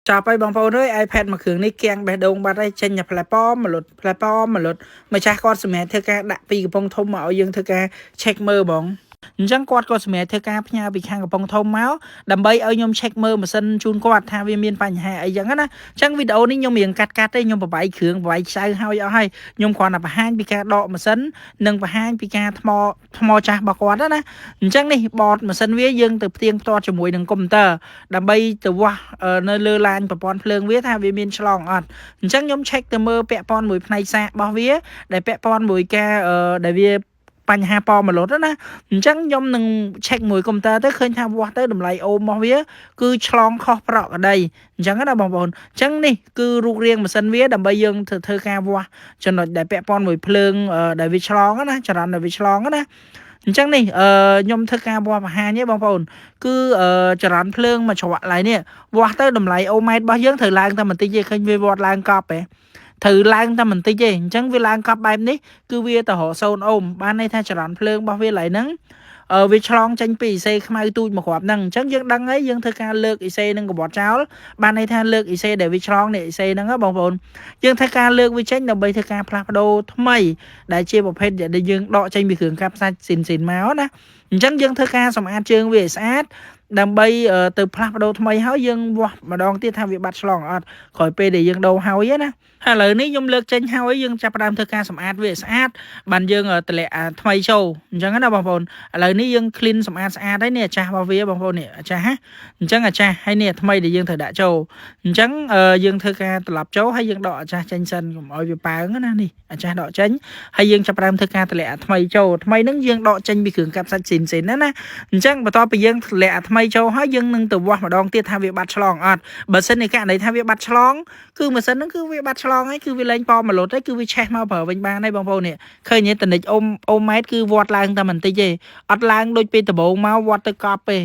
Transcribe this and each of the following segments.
ចាប់ហើយបងប្អូនអើយ iPad មួយគ្រឿងនេះគាំងបេះដូងបាត់ហើយចេញតែផ្លែប៉មលុតផ្លែប៉មលុតម្ចាស់គាត់សម្រាប់ធ្វើការដាក់ពីកំពង់ធំមកឲ្យយើងធ្វើការ check មើលបងអញ្ចឹងគាត់ក៏សម្រាប់ធ្វើការផ្ញើពីខាងកំពង់ធំមកដើម្បីឲ្យខ្ញុំ check មើលម៉ាស៊ីនជូនគាត់ថាវាមានបញ្ហាអីចឹងណាអញ្ចឹងវីដេអូនេះខ្ញុំរៀងកាត់កាត់ទេខ្ញុំបបាយគ្រឿងបបាយខ្ចៅហើយអស់ហើយខ្ញុំគ្រាន់តែបង្ហាញពីការដកម៉ាស៊ីននិងបង្ហាញពីការថ្មថ្មចាស់របស់គាត់ណាអញ្ចឹងនេះបតម៉ាស៊ីនវាយើងទៅផ្ទៀងផ្ទាត់ជាមួយនឹងកុំព្យូទ័រដើម្បីទៅវាស់នៅលើឡាញប្រព័ន្ធភ្លើងវាថាវាមានឆ្លងអត់អញ្ចឹងខ្ញុំ check ទៅមើលពាក់ព័ន្ធមួយផ្នែកសាករបស់វាដែលពាក់ព័ន្ធមួយការដែលវាបញ្ហាប៉មលុតណាអញ្ចឹងខ្ញុំនឹង check មួយកុំព្យូទ័រទៅឃើញថាវាស់ទៅតម្លៃអូមរបស់វាគឺឆ្លងខុសប្រក្រតីអញ្ចឹងណាបងប្អូនអញ្ចឹងនេះគឺរូបរាងម៉ាស៊ីនវាដើម្បីយើងធ្វើធ្វើការវាស់ចំណុចដែលពាក់ព័ន្ធមួយភ្លើងដែលវាឆ្លងណាចរន្តដែលវាឆ្លងណាអញ្ចឹងនេះអឺខ្ញុំធ្វើការវាស់បង្ហាញទេបងប្អូនគឺចរន្តភ្លើងមួយច្រកឡើយនេះវាស់ទៅតម្លៃអូម៉ែត្ររបស់យើងត្រូវឡើងតែបន្តិចទេឃើញវាវាត់ឡើងកប់ទេត្រូវឡើងតែបន្តិចទេអញ្ចឹងវាឡើងកប់បែបនេះគឺវាទៅរក0អូមបានន័យថាចរន្តភ្លើងរបស់វាឡើយហ្នឹងអឺវាឆ្លងចេញពី IC ខ្មៅទូចមកគ្រាប់ហ្នឹងអញ្ចឹងយើងដឹងហើយយើងធ្វើការលើក IC នឹងកបត់ចោលបានន័យថាលើក IC ដែលវាឆ្លងនេះ IC ហ្នឹងបងប្អូនយើងធ្វើការលើកវាចេញដើម្បីធ្វើការផ្លាស់ប្ដូរថ្មីដែលជាប្រភេទដែលយើងដកចេញពីគ្រឿងកាប់សាច់ស៊ីនស៊ីនមកណាអញ្ចឹងយើងធ្វើការសម្អាតជើងវាឲ្យស្អាតដើម្បីទៅផ្លាស់ប្ដូរថ្មីហើយយើងវាស់ម្ដងទៀតថាវាបាត់ឆ្លងអត់ក្រោយពេលដែលយើងដូរហើយណាហើយឥឡូវនេះខ្ញុំលើកចេញហើយយើងចាប់ផ្ដើមធ្វើការសម្អាតវាឲ្យស្អាតបានយើងតម្លាក់ថ្មីចូលអញ្ចឹងណាបងប្អូនឥឡូវនេះយើង clean សម្អាតស្អាតហើយនេះអាចាស់របស់វាបងប្អូននេះអាចាស់ណាអញ្ចឹងអាចាស់ហើយនេះថ្មីដែលយើងត្រូវដាក់ចូលអញ្ចឹងយើងធ្វើការត្រឡប់ចូលហើយយើងដកអាចាស់ចេញសិនកុំឲ្យវាប៉ើងណានេះអាចាស់ដកចេញហើយយើងចាប់ផ្ដើមធ្វើការតម្លាក់អាថ្មីចូលថ្មីហ្នឹងយើងដកចេញពីគ្រឿងកាប់សាច់ស៊ីនស៊ីនណាណាអញ្ចឹងបន្ទាប់ពីយើងតម្លាក់អាថ្មីចូលហើយយើងនឹងទៅវាស់ម្ដងទៀតថាវាបាត់ឆ្លងអត់បើសិនជាករណីថាវាបាត់ឆ្លងគឺម៉ាស៊ីនហ្នឹងគឺវាបាត់ឆ្លងហើយគឺវាលែងប៉មលុតហើយគឺវាឆេះមកប្រើវិញបានហើយបងប្អូននេះឃើញទេតនិចអូមអូម៉ែតគឺវត្តឡើងតែបន្តិចទេអត់ឡើងដូចពេលដំបូងមកវត្តទៅកប់ទេ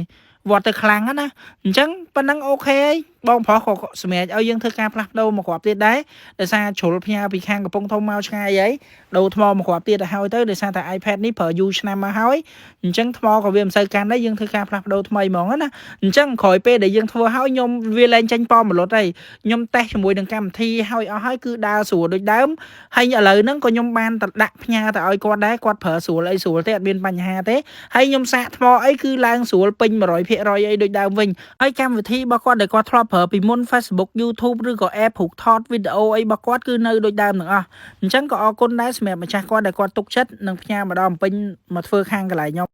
វត្តទៅខ្លាំងណាអញ្ចឹងប៉ុណ្ណឹង OK ហើយបងប្រុសក៏សម្រាប់ឲ្យយើងធ្វើការផ្លាស់ប្ដូរមកគ្រាប់ទៀតដែរដោយសារជ្រុលផ្ញើពីខាងកំពង់ធំមកឆ្ងាយហើយដូរថ្មមកគ្រាប់ទៀតទៅហើយទៅដោយសារតែ iPad នេះប្រើយូរឆ្នាំមកហើយអញ្ចឹងថ្មក៏វាមិនសូវកាន់ដែរយើងធ្វើការផ្លាស់ប្ដូរថ្មីហ្មងណាអញ្ចឹងក្រោយពេលដែលយើងធ្វើហើយខ្ញុំវាលែងចេញប៉មលុតហើយខ្ញុំតេស្តជាមួយនឹងកម្មវិធីហើយអស់ហើយគឺដើរស្រួលដូចដើមហើយឥឡូវហ្នឹងក៏ខ្ញុំបានទៅដាក់ផ្ញើទៅឲ្យគាត់ដែរគាត់ប្រើស្រួលអីស្រួលទេអត់មានបញ្ហាទេហើយខ្ញុំសាកថ្មអីគឺឡើងស្រួលពេញ100%អីដូចដើមវិញហើយកម្មវិធីរបស់គាត់ដែលគាត់ធ្លាប់ប្រើពីមុន Facebook, YouTube ឬក៏ app រូបថតវីដេអូអីរបស់គាត់គឺនៅដូចដើមទាំងអស់អញ្ចឹងក៏អរគុណដែរសម្រាប់ម្ចាស់គាត់ដែលគាត់ទុកចិត្តនិងផ្ញើមកដល់ពេញមកធ្វើខាងកន្លែងខ្ញុំ។